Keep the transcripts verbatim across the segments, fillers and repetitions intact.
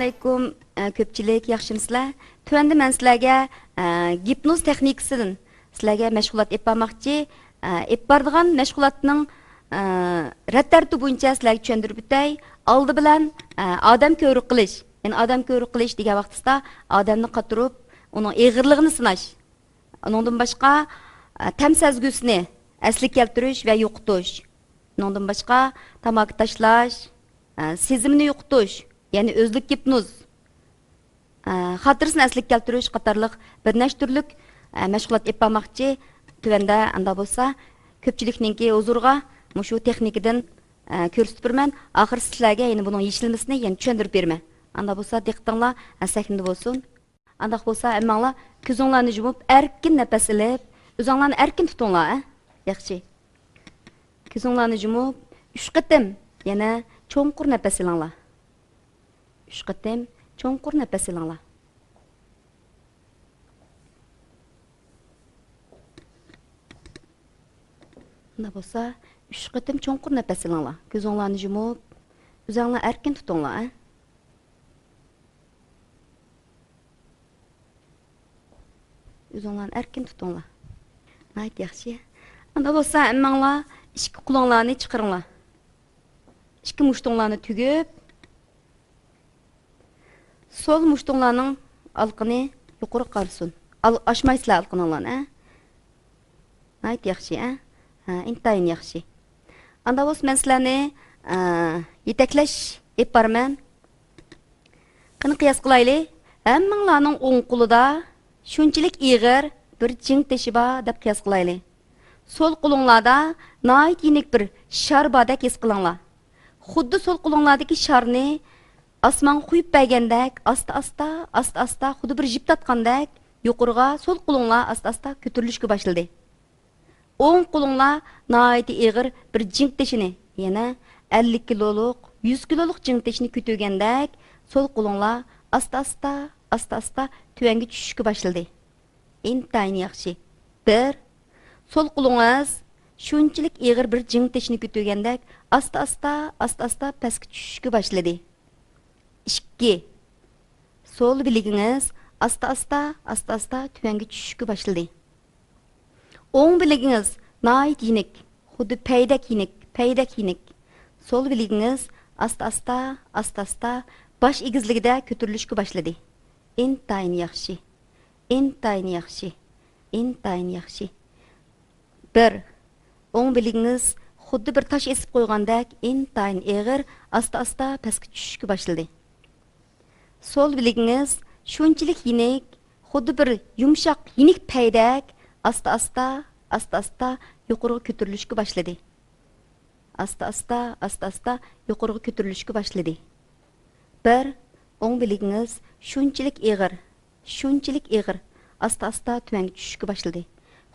ئەسسالامۇئەلەيكۇم، ئە، كۆپچىلىك، ياخشىمۇسىلەر؟ تۆۋەندە مەن سىلەرگە، ئە، گىپنوز تېخنىكىسىدىن سىلەرگە مەشغۇلات ئېلىپ بارماقچى. ئە، ئېلىپ بارىدىغان مەشغۇلاتنىڭ، ئە، رەت تەرتىپى بويىچە سىلەرگە چۈشەندۈرۈپ ئۆتەي. ئالدى بىلەن، ئە، ئادەم كۆرۈك قىلىش. يەنى ئادەم كۆرۈك قىلىش دېگەن ۋاقتىسىدا ئادەمنى قاتۇرۇپ، ئۇنىڭ ئېغىرلىقىنى سىناش. ئۇنىڭدىن باشقا، ئە، تەم سەزگۈسىنى ئەسلىگە كەلتۈرۈش ۋە يوقىتىش. ئۇنىڭدىن باشقا، تاماكا تاشلاش، ئە، سېزىمنى يوقىتىش، يەنى ئۆزلۈك گىپنوز، ئە، خاتىرىسىنى ئەسلىگە كەلتۈرۈش قاتارلىق بىر نەچچە تۈرلۈك، ئە، مەشغۇلات ئېلىپ بارماقچى. تۆۋەندە ئاندا بولسا كۆپچىلىكنىڭكى ھۇزۇرىغا مۇشۇ تېخنىكىدىن، ئە، كۆرسىتىپ بېرىمەن. ئاخىرسى سىلەرگە يەنە بۇنىڭ يېشىلمىسىنى يەنە چۈشەندۈرۈپ بېرىمەن. ئاندا بولسا دىققىتىڭلار، ئە، سەھنىدە بولسۇن. ئانداق بولسا ھەممەڭلار كۆزۈڭلارنى يۇمۇپ ئەركىن نەپەس ئېلىپ، ئۆزۈڭلارنى ئەركىن تۇتۇڭلار، ھە؟ ياخشى. كۆزۈڭلارنى يۇمۇپ ئۈچ قېتىم يەنە چوڭقۇر نەپەس ئېلىڭلار. ئۈچ قېتىم چوڭقۇر نەپەس ئېلىڭلار. ئانداق بولسا ئۈچ قېتىم چوڭقۇر نەپەس ئېلىڭلار. كۆزۈڭلارنى يۇمۇپ ئۆزۈڭلار ئەركىن تۇتۇڭلار، ھە؟ ئۆزۈڭلارنى ئەركىن تۇتۇڭلار. ناھايىتى ياخشى. ئاندا بولسا ھەممەڭلار ئىككى قولۇڭلارنى چىقىرىڭلار. ئىككى مۇشتۇڭلارنى تۈگۈپ، سول مۇشتۇڭلارنىڭ ئالىقىنى يۇقىرىغا قارىسۇن. ئال-، ئاچمايسىلەر ئالىقىنىڭلارنى، ھە؟ ناھايىتى ياخشى، ھە؟ ھە، ئىنتايىن ياخشى. ئاندا بولسا مەن سىلەرنى، ئە، يېتەكلەش ئېلىپ بارىمەن. قېنى قىياس قىلايلى. ھەممىڭلارنىڭ ئوڭ قولىدا شۇنچىلىك ئېغىر بىر جىڭ تېشى بار دەپ قىياس قىلايلى. سول قولۇڭلاردا ناھايىتى يېنىك بىر شار باردەك ھېس قىلىڭلار. خۇددى سول قولۇڭلاردىكى شارنى ئاسمانغا قويۇپ بەرگەندەك، ئاستا-ئاستا، ئاستا-ئاستا، خۇددى بىر جىپ تارتقاندەك يۇقىرىغا سول قولۇڭلار ئاستا-ئاستا كۆتۈرۈلۈشكە باشلىدى. ئوڭ قولۇڭلار ناھايىتى ئېغىر بىر جىڭ تېشىنى، يەنى ئەللىك كىلولۇق، يۈز كىلولۇق جىڭ تېشىنى كۆتۈرگەندەك، سول قولۇڭلار ئاستا-ئاستا، ئاستا-ئاستا تۆۋەنگە چۈشۈشكە باشلىدى. ئىنتايىن ياخشى. بىر. سول قولىڭىز شۇنچىلىك ئېغىر بىر جىڭ تېشىنى كۆتۈرگەندەك، ئاستا-ئاستا، ئاستا-ئاستا پەسكە چۈشۈشكە باشلىدى. ئىككى. سول بىلىكىڭىز ئاستا-ئاستا، ئاستا-ئاستا تۆۋەنگە چۈشۈشكە باشلىدى. ئوڭ بىلىكىڭىز ناھايىتى يېنىك، خۇددى پەيدەك يېنىك، پەيدەك يېنىك. سول بىلىكىڭىز ئاستا-ئاستا، ئاستا-ئاستا باش ئېگىزلىكىدە كۆتۈرۈلۈشكە باشلىدى. ئىنتايىن ياخشى، ئىنتايىن ياخشى، ئىنتايىن ياخشى. بىر. ئوڭ بىلىكىڭىز خۇددى بىر تاش ئېسىپ قويغاندەك ئىنتايىن ئېغىر، ئاستا-ئاستا پەسكە چۈشۈشكە باشلىدى. سول بىلىكىڭىز شۇنچىلىك يېنىك، خۇددى بىر يۇمشاق يېنىك پەيدەك ئاستا-ئاستا، ئاستا-ئاستا يۇقىرىغا كۆتۈرۈلۈشكە باشلىدى. ئاستا-ئاستا، ئاستا-ئاستا يۇقىرىغا كۆتۈرۈلۈشكە باشلىدى. بىر. ئوڭ بىلىكىڭىز شۇنچىلىك ئېغىر، شۇنچىلىك ئېغىر، ئاستا-ئاستا تۆۋەنگە چۈشۈشكە باشلىدى.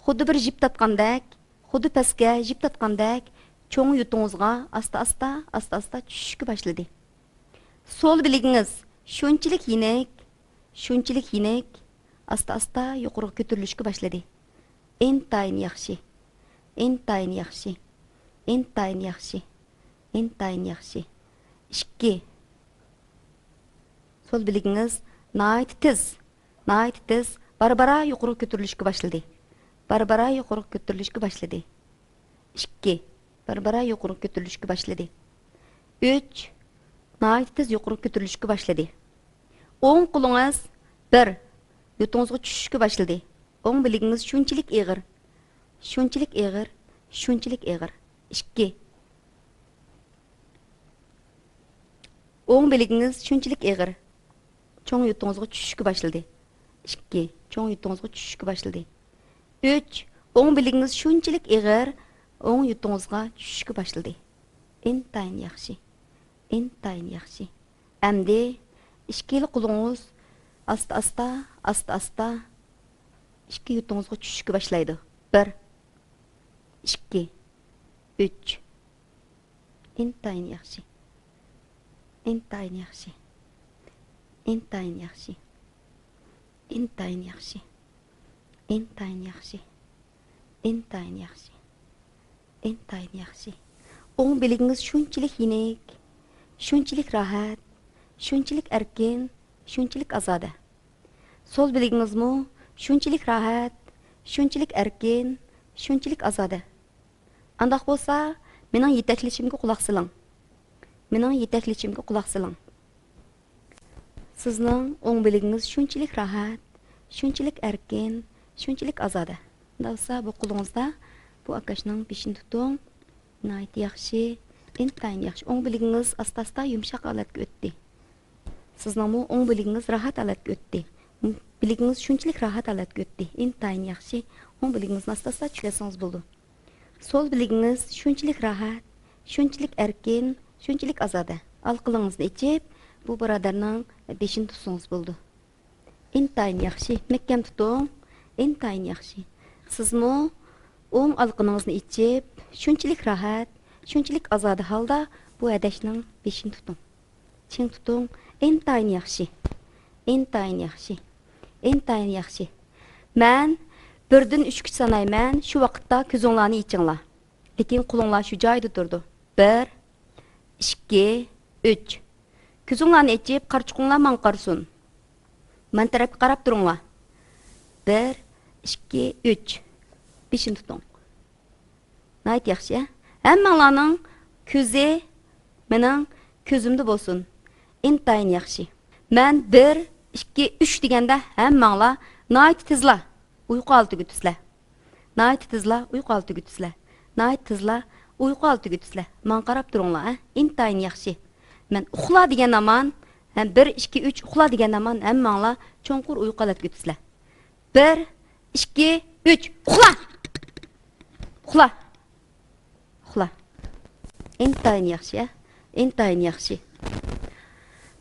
خۇددى بىر جىپ تارتقاندەك، خۇددى پەسكە جىپ تارتقاندەك، چوڭ يۇتىڭىزغا ئاستا-ئاستا، ئاستا-ئاستا چۈشۈشكە باشلىدى. سول بىلىكىڭىز شۇنچىلىك يېنىك، شۇنچىلىك يېنىك، ئاستا-ئاستا يۇقىرىغا كۆتۈرۈلۈشكە باشلىدى. ئىنتايىن ياخشى، ئىنتايىن ياخشى، ئىنتايىن ياخشى، ئىنتايىن ياخشى. ئىككى. سول بىلىكىڭىز ناھايىتى تېز، ناھايىتى تېز بارا-بارا يۇقىرىغا كۆتۈرۈلۈشكە باشلىدى. بارا-بارا يۇقىرىغا كۆتۈرۈلۈشكە باشلىدى. ئىككى. بارا-بارا يۇقىرىغا كۆتۈرۈلۈشكە باشلىدى. ئۈچ. ناھايىتى تېز يۇقىرىغا كۆتۈرۈلۈشكە باشلىدى. ئوڭ قولىڭىز، بىر، يۇتىڭىزغا چۈشۈشكە باشلىدى. ئوڭ بىلىكىڭىز شۇنچىلىك ئېغىر، شۇنچىلىك ئېغىر، شۇنچىلىك ئېغىر. ئىككى. ئوڭ بىلىكىڭىز شۇنچىلىك ئېغىر، چوڭ يۇتىڭىزغا چۈشۈشكە باشلىدى. ئىككى، چوڭ يۇتىڭىزغا چۈشۈشكە باشلىدى. ئۈچ، ئوڭ بىلىكىڭىز شۇنچىلىك ئېغىر، ئوڭ يۇتىڭىزغا چۈشۈشكە باشلىدى. ئىنتايىن ياخشى، ئىنتايىن ياخشى. ئەمدى ئىككىلا قولىڭىز ئاستا-ئاستا، ئاستا-ئاستا ئىككى يۇتىڭىزغا چۈشۈشكە باشلايدۇ. بىر، ئىككى، ئۈچ. ئىنتايىن ياخشى. ئىنتايىن ياخشى. ئىنتايىن ياخشى. ئىنتايىن ياخشى. ئىنتايىن ياخشى. ئىنتايىن ياخشى. ئىنتايىن ياخشى. ئوڭ بىلىكىڭىز شۇنچىلىك يېنىك، شۇنچىلىك راھەت، شۇنچىلىك ئەركىن، شۇنچىلىك ئازادە. سول بىلىكىڭىزمۇ شۇنچىلىك راھەت، شۇنچىلىك ئەركىن، شۇنچىلىك ئازادە. ئانداق بولسا، مېنىڭ يېتەكلىشىمگە قۇلاق سېلىڭ. مېنىڭ يېتەكلىشىمگە قۇلاق سېلىڭ. سىزنىڭ ئوڭ بىلىكىڭىز شۇنچىلىك راھەت، شۇنچىلىك ئەركىن، شۇنچىلىك ئازادە. ئۇنداق بولسا، بۇ قولىڭىزدا بۇ ئاكاشنىڭ بېشىنى تۇتۇڭ. ناھايىتى ياخشى، ئىنتايىن ياخشى. ئوڭ بىلىكىڭىز ئاستا-ئاستا يۇمشاق ھالەتكە ئۆتتى. سىزنىڭمۇ ئوڭ بىلىكىڭىز راھەت ھالەتكە ئۆتتى. بىلىكىڭىز شۇنچىلىك راھەت ھالەتكە ئۆتتى. ئىنتايىن ياخشى. ئوڭ بىلىكىڭىزنى ئاستا-ئاستا چۈشۈرسىڭىز بولىدۇ. سول بىلىكىڭىز شۇنچىلىك راھەت، شۇنچىلىك ئەركىن، شۇنچىلىك ئازادە. ئالقىلىرىڭىزنى ئېچىپ، بۇ بۇرادەرنىڭ بېشىنى تۇتسىڭىز بولىدۇ. ئىنتايىن ياخشى. مەھكەم تۇتۇڭ. ئىنتايىن ياخشى. سىزمۇ ئوڭ ئالقىنىڭىزنى ئېچىپ، شۇنچىلىك راھەت، شۇنچىلىك ئازادە ھالدا بۇ ھەدەشنىڭ بېشىنى تۇتۇڭ. چىڭ تۇتۇڭ. ئىنتايىن ياخشى. ئىنتايىن ياخشى. ئىنتايىن ياخشى. مەن بىردىن ئۈچكىچە سانايمەن، شۇ ۋاقىتتا كۆزۈڭلارنى ئېچىڭلار. لېكىن قولۇڭلار شۇ جايىدا تۇرىدۇ. بىر، ئىككى، ئۈچ. كۆزۈڭلارنى ئېچىپ، قارىچۇقۇڭلار ماڭا قارىسۇن. مانا تەرەپكە قاراپ تۇرۇڭلار. بىر، ئىككى، ئۈچ. بېشىنى تۇتۇڭ. ناھايىتى ياخشى، ھە؟ ھەممىڭلارنىڭ كۆزى مېنىڭ كۆزۈمدە بولسۇن. ئىنتايىن ياخشى. مەن بىر، ئىككى، ئۈچ دېگەندە ھەممىڭلار ناھايىتى تېزلا ئۇيقۇ ھالىتىگە ئۆتىسىلەر. ناھايىتى تېزلا ئۇيقۇ ھالىتىگە ئۆتىسىلەر. ناھايىتى تېزلا ئۇيقۇ ھالىتىگە ئۆتىسىلەر. ماڭا قاراپ تۇرۇڭلار، ھە؟ ئىنتايىن ياخشى. مەن ئۇخلا دېگەن ھامان، ھە، بىر، ئىككى، ئۈچ، ئۇخلا دېگەن ھامان ھەممىڭلار چوڭقۇر ئۇيقۇ ھالەتكە ئۆتىسىلەر. بىر، ئىككى، ئۈچ، ئۇخلا! ئۇخلا! ئۇخلا. ئىنتايىن ياخشى، ھە؟ ئىنتايىن ياخشى.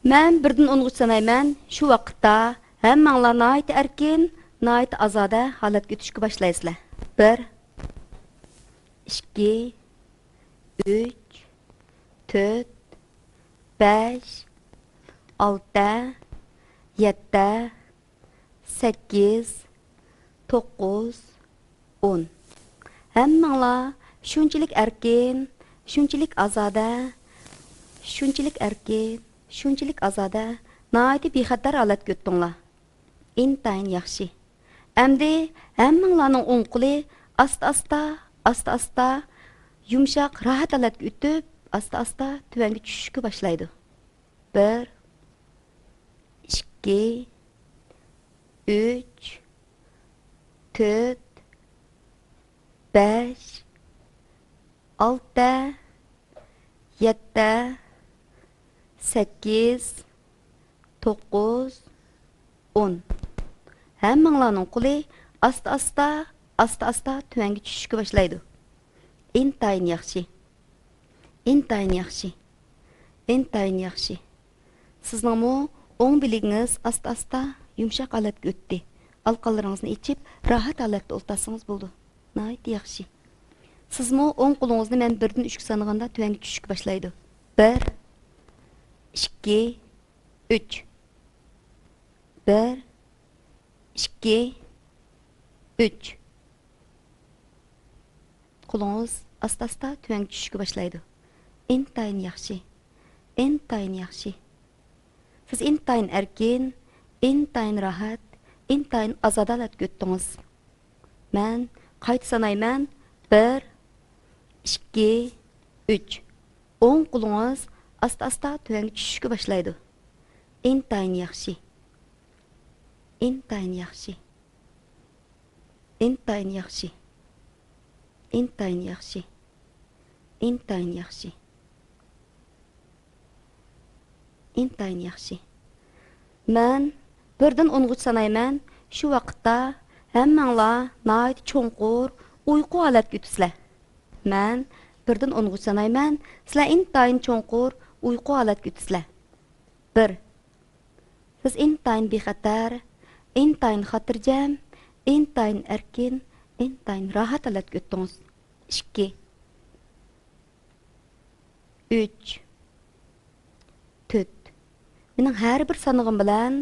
مەن بىردىن ئونغىچە سانايمەن، شۇ ۋاقىتتا ھەممىڭلار ناھايىتى ئەركىن، ناھايىتى ئازادە ھالەتكە ئۆتۈشكە باشلايسىلەر. بىر، ئىككى، ئۈچ، تۆت، بەش، ئالتە، يەتتە، سەككىز، توققۇز، ئون. ھەممىڭلار شۇنچىلىك ئەركىن، شۇنچىلىك ئازادە، شۇنچىلىك ئەركىن، شۇنچىلىك ئازادە، ناھايىتى بىخەتەر ھالەتكە ئۆتتۈڭلار. ئىنتايىن ياخشى. ئەمدى ھەممىڭلارنىڭ ئوڭ قولى ئاستا-ئاستا، ئاستا-ئاستا يۇمشاق، راھەت ھالەتكە ئۆتۈپ، ئاستا-ئاستا تۆۋەنگە چۈشۈشكە باشلايدۇ. بىر، ئىككى، ئۈچ، تۆت، بەش، ئالتە، يەتتە، سەككىز، توققۇز، ئون. ھەممىڭلارنىڭ قولى ئاستا-ئاستا، ئاستا-ئاستا تۆۋەنگە چۈشۈشكە باشلايدۇ. ئىنتايىن ياخشى. ئىنتايىن ياخشى. ئىنتايىن ياخشى. سىزنىڭمۇ ئوڭ بىلىكىڭىز ئاستا-ئاستا يۇمشاق ھالەتكە ئۆتتى. ئالقانلىرىڭىزنى ئېچىپ، راھەت ھالەتتە ئولتۇرسىڭىز بولىدۇ. ناھايىتى ياخشى. سىزمۇ ئوڭ قولىڭىزنى مەن بىردىن ئۈچكە سانىغاندا تۆۋەنگە چۈشۈشكە باشلايدۇ. بىر، ئىككى، ئۈچ. بىر، ئىككى، ئۈچ. قولىڭىز ئاستا-ئاستا تۆۋەنگە چۈشۈشكە باشلايدۇ. ئىنتايىن ياخشى. ئىنتايىن ياخشى. سىز ئىنتايىن ئەركىن، ئىنتايىن راھەت، ئىنتايىن ئازادە ھالەتكە ئۆتتىڭىز. مەن قايتا سانايمەن. بىر، ئىككى، ئۈچ. ئوڭ قولىڭىز ئاستا-ئاستا تۆۋەنگە چۈشۈشكە باشلايدۇ. ئىنتايىن ياخشى. ئىنتايىن ياخشى. ئىنتايىن ياخشى. ئىنتايىن ياخشى. ئىنتايىن ياخشى. ئىنتايىن ياخشى. مەن بىردىن ئونغىچە سانايمەن، شۇ ۋاقىتتا ھەممەڭلار ناھايىتى چوڭقۇر ئۇيقۇ ھالەتكە ئۆتىسىلەر. مەن بىردىن ئونغىچە سانايمەن، سىلەر ئىنتايىن چوڭقۇر ئۇيقۇ ھالەتكە ئۆتىسىلەر. بىر. سىز ئىنتايىن بىخەتەر، ئىنتايىن خاتىرجەم، ئىنتايىن ئەركىن، ئىنتايىن راھەت ھالەتكە ئۆتتىڭىز. ئىككى، ئۈچ، تۆت. مېنىڭ ھەر بىر سانىغىنىم بىلەن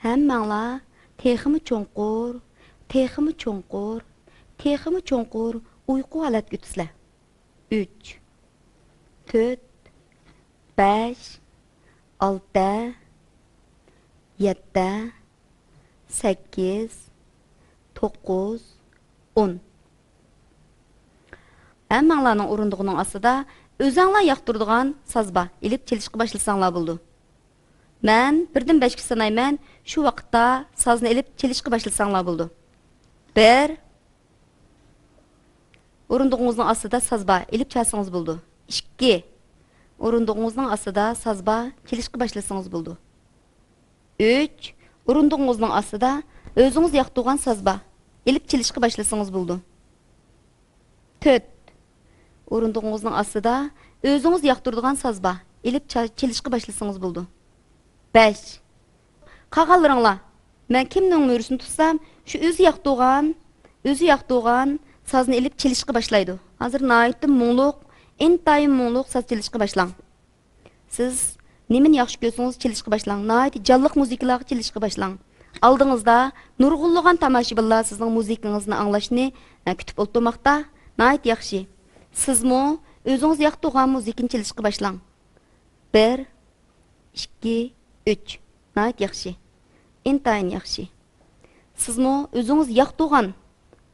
ھەممەڭلار تېخىمۇ چوڭقۇر، تېخىمۇ چوڭقۇر، تېخىمۇ چوڭقۇر ئۇيقۇ ھالەتكە ئۆتىسىلەر. ئۈچ، تۆت، بەش، ئالتە، يەتتە، سەككىز، توققۇز، ئون. ھەممەڭلارنىڭ ئورۇندۇقىنىڭ ئاستىدا ئۆزەڭلار ياقتۇرىدىغان ساز بار، ئېلىپ چېلىشقا باشلىساڭلار بولىدۇ. مەن بىردىن بەشكە سانايمەن، شۇ ۋاقىتتا سازنى ئېلىپ چېلىشقا باشلىساڭلار بولىدۇ. بىر. ئورۇندۇقىڭىزنىڭ ئاستىدا ساز بار، ئېلىپ چالسىڭىز بولىدۇ. ئىككى. ئورۇندۇقىڭىزنىڭ ئاستىدا ساز بار، چېلىشقا باشلىسىڭىز بولىدۇ. ئۈچ. ئورۇندۇقىڭىزنىڭ ئاستىدا ئۆزىڭىز ياقتۇرغان ساز بار، ئېلىپ چېلىشقا باشلىسىڭىز بولىدۇ. تۆت. ئورۇندۇقىڭىزنىڭ ئاستىدا ئۆزىڭىز ياقتۇرىدىغان ساز بار، ئېلىپ چا-، چېلىشقا باشلىسىڭىز بولىدۇ. بەش. قالغانلىرىڭلار، مەن كىمنىڭ مۈرىسىنى تۇتسام، شۇ ئۆزى ياقتۇرغان، ئۆزى ياقتۇرغان سازنى ئېلىپ چېلىشقا باشلايدۇ. ھازىر ناھايىتى مۇڭلۇق، ئىنتايىن مۇڭلۇق ساز چېلىشقا باشلاڭ. سىز نېمىنى ياخشى كۆرسىڭىز، چېلىشقا باشلاڭ. ناھايىتى جانلىق مۇزىكىلارغا چېلىشقا باشلاڭ. ئالدىڭىزدا نۇرغۇنلىغان تاماشىبىنلار سىزنىڭ مۇزىكىڭىزنى ئاڭلاشنى، ئە، كۈتۈپ ئولتۇرماقتا. ناھايىتى ياخشى. سىزمۇ ئۆزىڭىز ياقتۇرغان مۇزىكىنى چېلىشقا باشلاڭ. بىر، ئىككى، ئۈچ. ناھايىتى ياخشى. ئىنتايىن ياخشى. سىزمۇ ئۆزىڭىز ياقتۇرغان،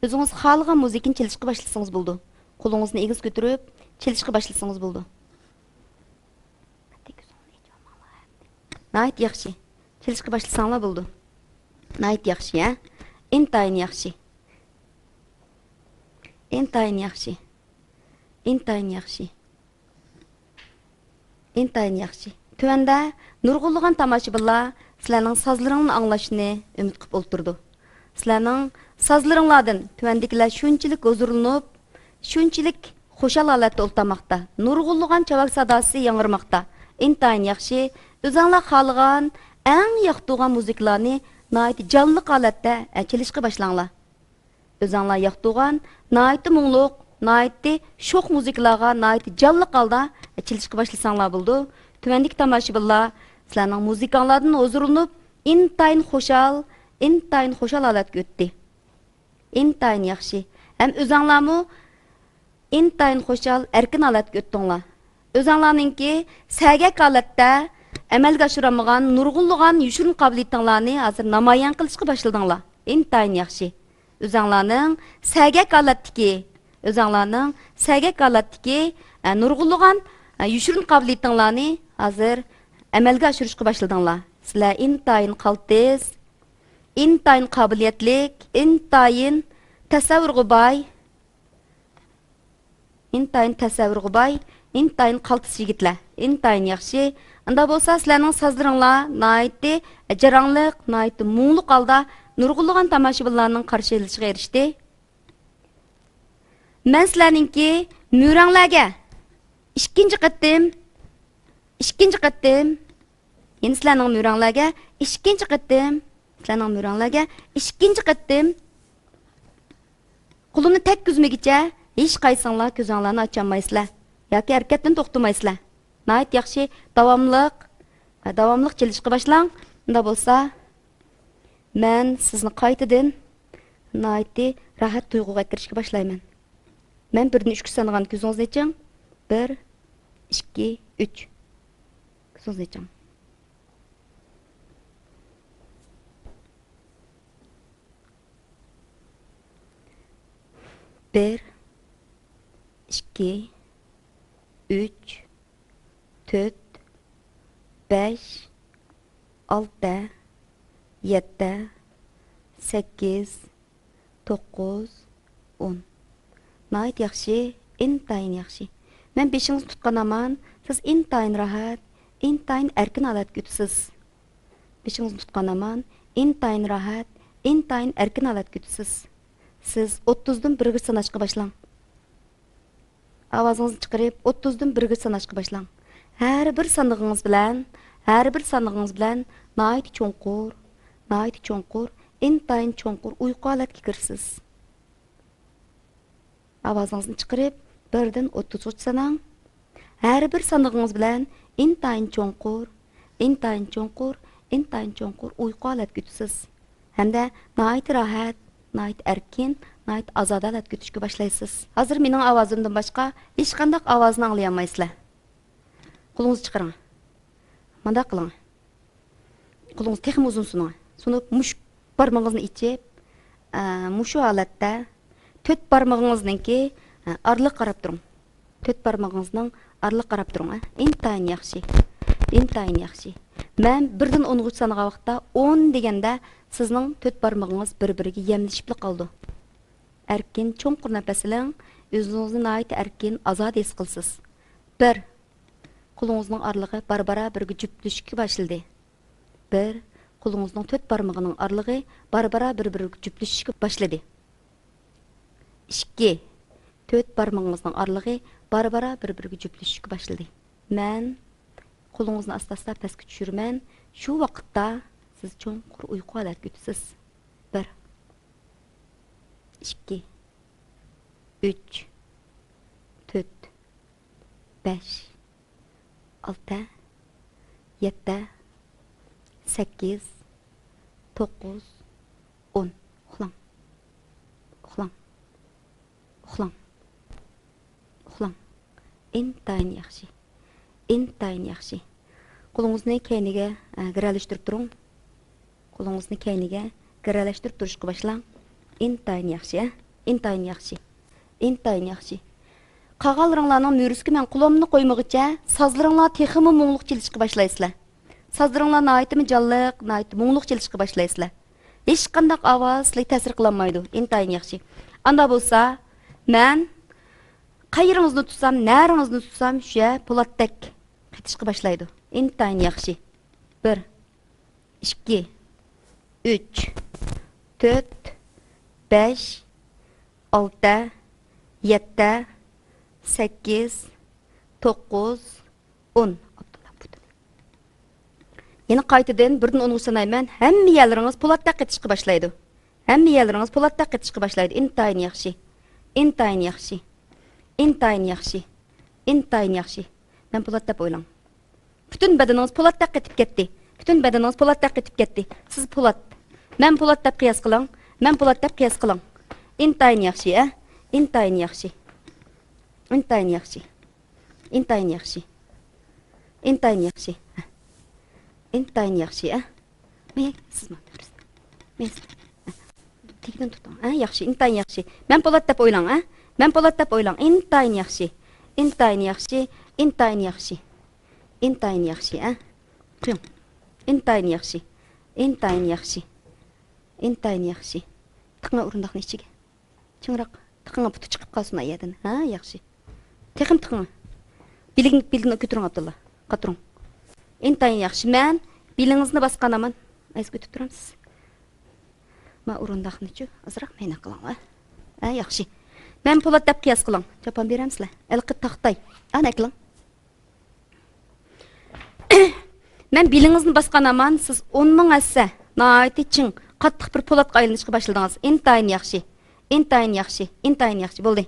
ئۆزىڭىز خالىغان مۇزىكىنى چېلىشقا باشلىسىڭىز بولىدۇ. قولىڭىزنى ئېگىز كۆتۈرۈپ، چېلىشقا باشلىسىڭىز بولىدۇ. ناھايىتى ياخشى. چېلىشقا باشلىساڭلار بولىدۇ. ناھايىتى ياخشى، ھە؟ ئىنتايىن ياخشى. ئىنتايىن ياخشى. ئىنتايىن ياخشى. ئىنتايىن ياخشى. تۆۋەندە نۇرغۇنلىغان تاماشىبىنلار سىلەرنىڭ سازلىرىڭلارنى ئاڭلاشنى ئۈمىد قىلىپ ئولتۇرىدۇ. سىلەرنىڭ سازلىرىڭلاردىن تۆۋەندىكىلەر شۇنچىلىك ھۇزۇرلىنىپ، شۇنچىلىك خۇشال ھالەتتە ئولتۇرماقتا. نۇرغۇنلىغان چاۋاك ساداسى ياڭرىماقتا. ئىنتايىن ياخشى. ئۆزەڭلار خالىغان، ئەڭ ياقتۇرغان مۇزىكىلارنى ناھايىتى جانلىق ھالەتتە، ئە، چېلىشقا باشلاڭلار. ئۆزەڭلار ياقتۇرغان ناھايىتى مۇڭلۇق، ناھايىتى شوخ مۇزىكىلارغا ناھايىتى جانلىق ھالدا چېلىشقا باشلىساڭلار بولىدۇ. تۆۋەندىكى تاماشىبىنلار سىلەرنىڭ مۇزىكاڭلاردىن ھۇزۇرلىنىپ، ئىنتايىن خۇشال، ئىنتايىن خۇشال ھالەتكە ئۆتتى. ئىنتايىن ياخشى. ھەم ئۆزەڭلارمۇ ئىنتايىن خۇشال، ئەركىن ھالەتكە ئۆتتۈڭلار. ئۆزەڭلارنىڭكى سەگەك ھالەتتە ئەمەلگە ئاشۇرالمىغان نۇرغۇنلىغان يوشۇرۇن قابىلىيىتىڭلارنى ھازىر نامايان قىلىشقا باشلىدىڭلار. ئىنتايىن ياخشى. ئۆزەڭلارنىڭ سەگەك ھالەتتىكى، ئۆزەڭلارنىڭ سەگەك ھالەتتىكى، ئە، نۇرغۇنلىغان، ئە، يوشۇرۇن قابىلىيىتىڭلارنى ھازىر ئەمەلگە ئاشۇرۇشقا باشلىدىڭلار. سىلەر ئىنتايىن قالتىس، ئىنتايىن قابىلىيەتلىك، ئىنتايىن تەسەۋۋۇرغا باي، ئىنتايىن تەسەۋۋۇرغا باي، ئىنتايىن قالتىس يىگىتلەر، ئىنتايىن ياخشى. ئۇنداق بولسا سىلەرنىڭ سازلىرىڭلار ناھايىتى جاراڭلىق، ناھايىتى مۇڭلۇق ھالدا نۇرغۇنلىغان تاماشىبىنلارنىڭ قارشى ئېلىشىغا ئېرىشتى. مەن سىلەرنىڭكى مۈرەڭلەرگە ئىككىنچى قېتىم، ئىككىنچى قېتىم، يەنە سىلەرنىڭ مۈرەڭلەرگە ئىككىنچى قېتىم، سىلەرنىڭ مۈرەڭلەرگە ئىككىنچى قېتىم قولۇمنى تەگكۈزمىگۈچە ھېچقايسىڭلار كۆزۈڭلارنى ئاچالمايسىلەر ياكى ھەرىكەتتىن توختىمايسىلەر. ناھايىتى ياخشى، داۋاملىق، داۋاملىق چېلىشقا باشلاڭ. ئۇنداق بولسا، مەن سىزنى قايتىدىن ناھايىتى راھەت تۇيغۇغا كىرىشكە باشلايمەن. مەن بىردىن ئۈچكە سانىغان كۆزىڭىزنى ئېچىڭ. بىر، ئىككى، ئۈچ. كۆزىڭىزنى ئېچىڭ. بىر، ئىككى، ئۈچ، تۆت، بەش، ئالتە، يەتتە، سەككىز، توققۇز، ئون. ناھايىتى ياخشى، ئىنتايىن ياخشى. مەن بېشىڭىزنى تۇتقان ھامان، سىز ئىنتايىن راھەت، ئىنتايىن ئەركىن ھالەتكە ئۆتىسىز. بېشىڭىزنى تۇتقان ھامان، ئىنتايىن راھەت، ئىنتايىن ئەركىن ھالەتكە ئۆتىسىز. سىز ئوتتۇزدىن بىرگىچە ساناشقا باشلاڭ. ئاۋازىڭىزنى چىقىرىپ، ئوتتۇزدىن بىرگىچە ساناشقا باشلاڭ. ھەر بىر سانىغىڭىز بىلەن، ھەر بىر سانىغىڭىز بىلەن ناھايىتى چوڭقۇر، ناھايىتى چوڭقۇر، ئىنتايىن چوڭقۇر ئۇيقۇ ھالەتكە كىرىسىز. ئاۋازىڭىزنى چىقىرىپ، بىردىن ئوتتۇزغىچە ساناڭ. ھەر بىر سانىغىڭىز بىلەن ئىنتايىن چوڭقۇر، ئىنتايىن چوڭقۇر، ئىنتايىن چوڭقۇر ئۇيقۇ ھالەتكە ئۆتىسىز. ھەمدە ناھايىتى راھەت، ناھايىتى ئەركىن، ناھايىتى ئازادە ھالەتكە ئۆتۈشكە باشلايسىز. ھازىر مېنىڭ ئاۋازىمدىن باشقا ھېچقانداق ئاۋازنى ئاڭلىيالمايسىلەر. قولىڭىزنى چىقىرىڭ. مۇنداق قىلىڭ. قولىڭىزنى تېخىمۇ ئۇزۇن سۇنۇڭ. سۇنۇپ، مۇشۇ بارمىقىڭىزنى ئېچىپ، ئە، مۇشۇ ھالەتتە تۆت بارمىقىڭىزنىڭكى، ئە، ئارىلىقىغا قاراپ تۇرۇڭ. تۆت بارمىقىڭىزنىڭ ئارىلىقىغا قاراپ تۇرۇڭ، ھە؟ ئىنتايىن ياخشى. ئىنتايىن ياخشى. مەن بىردىن ئونغىچە سانىغان ۋاقىتتا، ئون دېگەندە سىزنىڭ تۆت بارمىقىڭىز بىر-بىرىگە يەملىشىپلا قالىدۇ. ئەركىن چوڭقۇر نەپەس ئېلىڭ، ئۆزىڭىزنى ناھايىتى ئەركىن، ئازادە ھېس قىلىسىز. بىر، قولىڭىزنىڭ ئارىلىقى بارا-بارا بىرگە جۈپلىشىشكە باشلىدى. بىر، قولىڭىزنىڭ تۆت بارمىقىنىڭ ئارىلىقى بارا-بارا بىر-بىرىگە جۈپلىشىشكە باشلىدى. ئىككى، تۆت بارمىقىڭىزنىڭ ئارىلىقى بارا-بارا بىر-بىرىگە جۈپلىشىشكە باشلىدى. مەن قولىڭىزنى ئاستا-ئاستا پەسكە چۈشۈرىمەن. شۇ ۋاقىتتا سىز چوڭقۇر ئۇيقۇ ھالەتكە ئۆتىسىز. بىر، ئىككى، ئۈچ، تۆت، بەش، ئالتە، يەتتە، سەككىز، توققۇز، ئون. ئۇخلاڭ. ئۇخلاڭ. ئۇخلاڭ. ئۇخلاڭ. ئىنتايىن ياخشى. ئىنتايىن ياخشى. قولىڭىزنى كەينىگە، ئە، گىرەلەشتۈرۈپ تۇرۇڭ. قولىڭىزنى كەينىگە گىرەلەشتۈرۈپ تۇرۇشقا باشلاڭ. ئىنتايىن ياخشى، ھە؟ ئىنتايىن ياخشى. ئىنتايىن ياخشى. قالغانلىرىڭلارنىڭ مۈرىسىگە مەن قولۇمنى قويمىغۇچە، سازلىرىڭلار تېخىمۇ مۇڭلۇق چېلىشقا باشلايسىلەر. سازلىرىڭلار ناھايىتىمۇ جانلىق، ناھايىتى مۇڭلۇق چېلىشقا باشلايسىلەر. ھېچقانداق ئاۋاز سىلەرگە تەسىر قىلالمايدۇ. ئىنتايىن ياخشى. ئاندا بولسا، مەن قايىرىڭىزنى تۇتسام، نەرىڭىزنى تۇتسام، شۇ يەر پولاتتەك قېتىشقا باشلايدۇ. ئىنتايىن ياخشى. بىر، ئىككى، ئۈچ، تۆت، بەش، ئالتە، يەتتە، سەككىز، توققۇز، ئون. ئابدۇللا پۇتىنى. يەنە قايتىدىن بىردىن ئونغىچە سانايمەن. ھەممە يەرلىرىڭىز پولاتتەك قېتىشقا باشلايدۇ. ھەممە يەرلىرىڭىز پولاتتەك قېتىشقا باشلايدۇ. ئىنتايىن ياخشى. ئىنتايىن ياخشى. ئىنتايىن ياخشى. ئىنتايىن ياخشى. مەن پولات دەپ ئويلاڭ. پۈتۈن بەدىنىڭىز پولاتتەك قېتىپ كەتتى. پۈتۈن بەدىنىڭىز پولاتتەك قېتىپ كەتتى. سىز پولات. مەن پولات دەپ قىياس قىلىڭ. مەن پولات دەپ قىياس قىلىڭ. ئىنتايىن ياخشى، ئە؟ ئىنتايىن ياخشى. ئىنتايىن ياخشى. ئىنتايىن ياخشى. ئىنتايىن ياخشى. ئىنتايىن ياخشى، ئە؟ مەيلى، سىز ماڭا بېرىسىز. مەيلى، سىز. تېگىدىن تۇتۇڭ. ھە، ياخشى، ئىنتايىن ياخشى. مەن پولات دەپ ئويلاڭ، ھە؟ مەن پولات دەپ ئويلاڭ. ئىنتايىن ياخشى. ئىنتايىن ياخشى. ئىنتايىن ياخشى. ئىنتايىن ياخشى، ھە؟ قويۇڭ. ئىنتايىن ياخشى. ئىنتايىن ياخشى. ئىنتايىن ياخشى. تىقىڭ ئورۇندۇقنى ئىچىگە. چىڭراق تىقىڭ، پۇتى چىقىپ قالسۇن ئايەدىن. ھە، ياخشى. تېخىمۇ تىقىڭ. بېلىڭ، بېلىنى كۆتۈرۈڭ، ئابدۇللا. قاتۇرۇڭ. ئىنتايىن ياخشى. مەن بېلىڭىزنى باسقان ھامان. ئەزىپ ئۆتۈپ تۇرامسىز؟ ما ئورۇنداقنىچۇ ئازراق مەينەت قىلىڭلار. ھە، ياخشى. مەن پولات دەپ قىياس قىلىڭ. چاپان بېرەمسىلەر؟ ھېلىقى تاختاي. ئەنە ئەكىلىڭ. مەن بېلىڭىزنى باسقان ھامان سىز ئون مىڭ ھەسسە ناھايىتى چىڭ، قاتتىق بىر پولاتقا ئايلىنىشقا باشلىدىڭىز. ئىنتايىن ياخشى. ئىنتايىن ياخشى. ئىنتايىن ياخشى. بولدى.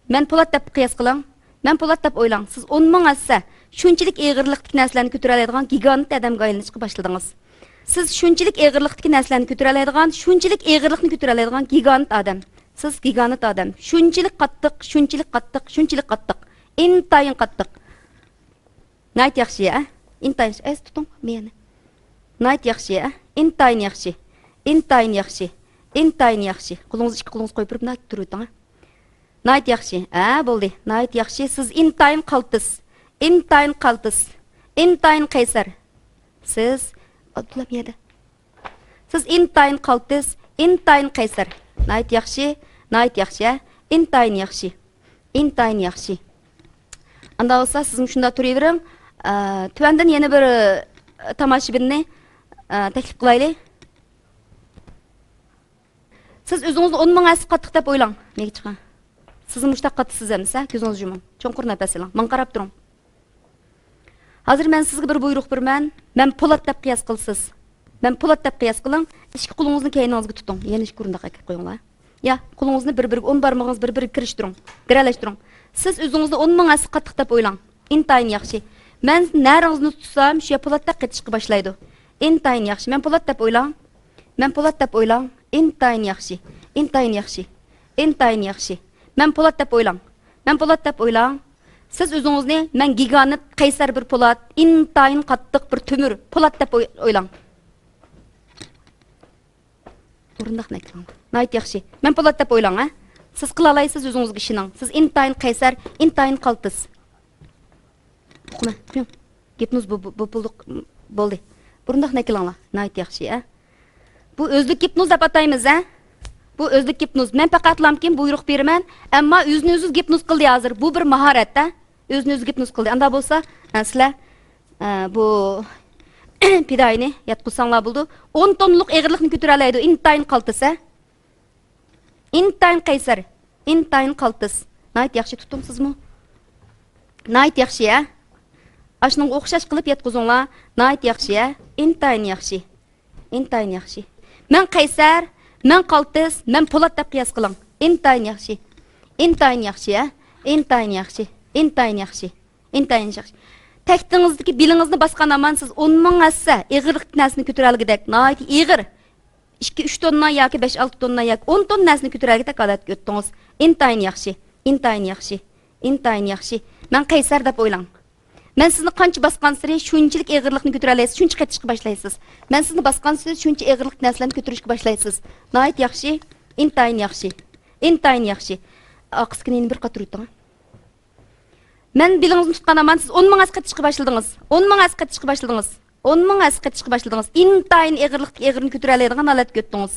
مەن پولات دەپ قىياس قىلىڭ. مەن پولات دەپ ئويلاڭ. سىز ئون مىڭ ھەسسە شۇنچىلىك ئېغىرلىقتىكى نەرسىلەرنى كۆتۈرەلەيدىغان گىگانت ئادەمگە ئايلىنىشقا باشلىدىڭىز. سىز شۇنچىلىك ئېغىرلىقتىكى نەرسىلەرنى كۆتۈرەلەيدىغان، شۇنچىلىك ئېغىرلىقنى كۆتۈرەلەيدىغان گىگانت ئادەم. سىز گىگانت ئادەم. شۇنچىلىك قاتتىق، شۇنچىلىك قاتتىق، شۇنچىلىك قاتتىق. ئىنتايىن قاتتىق. ناھايىتى ياخشى، ھە؟ ئىنتايىن ياخشى. ئەس تۇتۇڭ مېنى. ناھايىتى ياخشى، ھە؟ ئىنتايىن ياخشى. ئىنتايىن ياخشى. ئىنتايىن ياخشى. قولىڭىزنى ئىككى قولىڭىزغا قويۇپ بېرىپ، ناھايىتى تۇرۇۋېتىڭ، ھە؟ ناھايىتى ياخشى. ھە، بولدى. ناھايىتى ياخشى. سىز ئىنتايىن قالتىس. ئىنتايىن قالتىس. ئىنتايىن قەيسەر. سىز، ئابدۇللا يەردە. سىز ئىنتايىن قالتىس، ئىنتايىن قەيسەر. ناھايىتى ياخشى، ناھايىتى ياخشى، ھە؟ ئىنتايىن ياخشى. ئىنتايىن ياخشى. ئاندا بولسا سىزمۇ شۇنداق تۇرۇۋېرىڭ. ئە، تۆۋەندىن يەنە بىر، ئە، تاماشىبىننى، ئە، تەكلىپ قىلايلى. سىز ئۆزىڭىزنى ئون مىڭ ھەسسە قاتتىق دەپ ئويلاڭ. نېگە چىققان؟ سىزمۇ مۇشتاق قاتتىسىز ئەمىسە، كۆزىڭىزنى يۇمۇڭ. چوڭقۇر نەپەس ئېلىڭ. ماڭا قاراپ تۇرۇڭ. ھازىر مەن سىزگە بىر بۇيرۇق بېرىمەن. مەن پولات دەپ قىياس قىلىسىز. مەن پولات دەپ قىياس قىلىڭ. ئىككى قولىڭىزنى كەينىڭىزگە تۇتۇڭ. يەنە ئىككى ئورۇنداققا ئەكەپ قويۇڭلار. يا، قولىڭىزنى بىر-بىرىگە، ئون بارمىقىڭىز بىر-بىرىگە كىرىشتۈرۈڭ. گىرەلەشتۈرۈڭ. سىز ئۆزىڭىزنى ئون مىڭ ھەسسە قاتتىق دەپ ئويلاڭ. ئىنتايىن ياخشى. مەن نەرىڭىزنى تۇتسام، شۇ يەر پولاتتەك قېتىشقا باشلايدۇ. ئىنتايىن ياخشى. مەن پولات دەپ ئويلاڭ. مەن پولات دەپ ئويلاڭ. ئىنتايىن ياخشى. ئىنتايىن ياخشى. ئىنتايىن ياخشى. مەن پولات دەپ ئويلاڭ. مەن پولات دەپ ئويلاڭ. سىز ئۆزىڭىزنى مەن گىگانت، قەيسەر بىر پولات، ئىنتايىن قاتتىق بىر تۆمۈر پولات دەپ ئوي-، ئويلاڭ. بۇرۇنداق نەكلىڭ. ناھايىتى ياخشى. مەن پولات دەپ ئويلاڭ، ھە؟ سىز قىلالايسىز، ئۆزىڭىزگە ئىشىنىڭ. سىز ئىنتايىن قەيسەر، ئىنتايىن قالتىس. ئۇقما، قويۇڭ. گىپنوز بۇ، بۇ، بۇ، بۇ، بولدى. بۇرۇنداق نەكلىڭلار. ناھايىتى ياخشى، ھە؟ بۇ ئۆزلۈك گىپنوز دەپ ئاتايمىز، ھە؟ بۇ ئۆزلۈك گىپنوز. مەن پەقەتلامكىن بۇيرۇق بېرىمەن، ئەمما ئۆزىنى ئۆزى گىپنوز قىلدى ھازىر. بۇ بىر ماھارەت، ھە؟ ئۆزىنى ئۆزى گىپنوز قىلدى. ئاندا بولسا، ھە، سىلەر، ئە، بۇ پىدائىينى ياتقۇزساڭلار بولىدۇ. ئون توننىلىق ئېغىرلىقنى كۆتۈرەلەيدۇ، ئىنتايىن قالتىس، ھە؟ ئىنتايىن قەيسەر، ئىنتايىن قالتىس. ناھايىتى ياخشى تۇتتۇڭ سىزمۇ. ناھايىتى ياخشى، ھە؟ ئاشۇنىڭغا ئوخشاش قىلىپ ياتقۇزۇڭلار. ناھايىتى ياخشى، ھە؟ ئىنتايىن ياخشى. ئىنتايىن ياخشى. مەن قەيسەر، مەن قالتىس، مەن پولات دەپ قىياس قىلىڭ. ئىنتايىن ياخشى. ئىنتايىن ياخشى، ھە؟ ئىنتايىن ياخشى. ئىنتايىن ياخشى. ئىنتايىن ياخشى. تەختىڭىزدىكى بېلىڭىزنى باسقان ھامان سىز ئون مىڭ ھەسسە ئېغىرلىقتىكى نەرسىنى كۆتۈرەلىگۈدەك ناھايىتى ئېغىر، ئىككى، ئۈچ توننا ياكى بەش، ئالتە توننا ياكى ئون توننا نەرسىنى كۆتۈرەلىگۈدەك ھالەتكە ئۆتتىڭىز. ئىنتايىن ياخشى. ئىنتايىن ياخشى. ئىنتايىن ياخشى. مەن قەيسەر دەپ ئويلاڭ. مەن سىزنى قانچە باسقانسېرى شۇنچىلىك ئېغىرلىقنى كۆتۈرەلەيسىز، شۇنچە قېتىشقا باشلايسىز. مەن سىزنى باسقانسېرى شۇنچە ئېغىرلىق نەرسىلەرنى كۆتۈرۈشكە باشلايسىز. ناھايىتى ياخشى. ئىنتايىن ياخشى. ئىنتايىن ياخشى. ئارقىسىدىكىنى يەنە بىر قاتۇرۇۋېتىڭ. مەن بېلىڭىزنى تۇتقان ھامان سىز ئون مىڭ ھەسسە قېتىشقا باشلىدىڭىز. ئون مىڭ ھەسسە قېتىشقا باشلىدىڭىز. ئون مىڭ ھەسسە قېتىشقا باشلىدىڭىز. ئىنتايىن ئېغىرلىقتىكى ئېغىرنى كۆتۈرەلەيدىغان ھالەتكە ئۆتتىڭىز.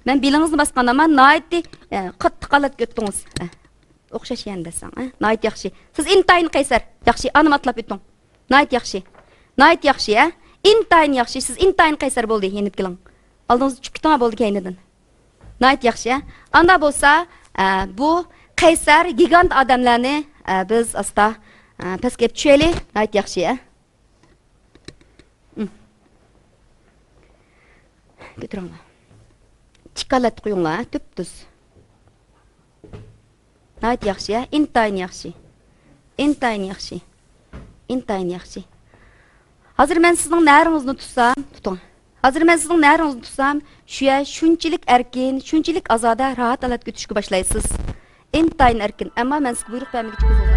مەن بېلىڭىزنى باسقان ھامان ناھايىتى، ئە، قاتتىق ھالەتكە ئۆتتىڭىز. ئە، ئوخشاش يەنە دەسەڭ، ئە؟ ناھايىتى ياخشى. سىز ئىنتايىن قەيسەر. ياخشى، ئانىمۇ ئاتلاپ ئۆتۈڭ. ناھايىتى ياخشى. ناھايىتى ياخشى، ھە؟ ئىنتايىن ياخشى. سىز ئىنتايىن قەيسەر بولدى، يېنىپ كېلىڭ. ئالدىڭىزغا چۈشۈپ كېتىڭ، بولدى كەينىدىن. ناھايىتى ياخشى، ھە؟ ئاندا بولسا، ئە، بۇ قەيسەر، گىگانت ئادەملەرنى، ئە، بىز ئاستا، ئە، پەسكە ئېلىپ چۈشەيلى. ناھايىتى ياخشى، ھە؟ ئىم. كۆتۈرۈڭلار. تىك ھالەتتە قويۇڭلار، ھە؟ تۈپتۈز. ناھايىتى ياخشى، ھە؟ ئىنتايىن ياخشى. ئىنتايىن ياخشى. ئىنتايىن ياخشى. ھازىر مەن سىزنىڭ نەرىڭىزنى تۇتسام، تۇتۇڭ. ھازىر مەن سىزنىڭ نەرىڭىزنى تۇتسام، شۇ يەر شۇنچىلىك ئەركىن، شۇنچىلىك ئازادە، راھەت ھالەتكە ئۆتۈشكە باشلايسىز. ئىنتايىن ئەركىن. ئەمما مەن سىزگە بۇيرۇق بەرمىگۈچە كۆزىڭىزنى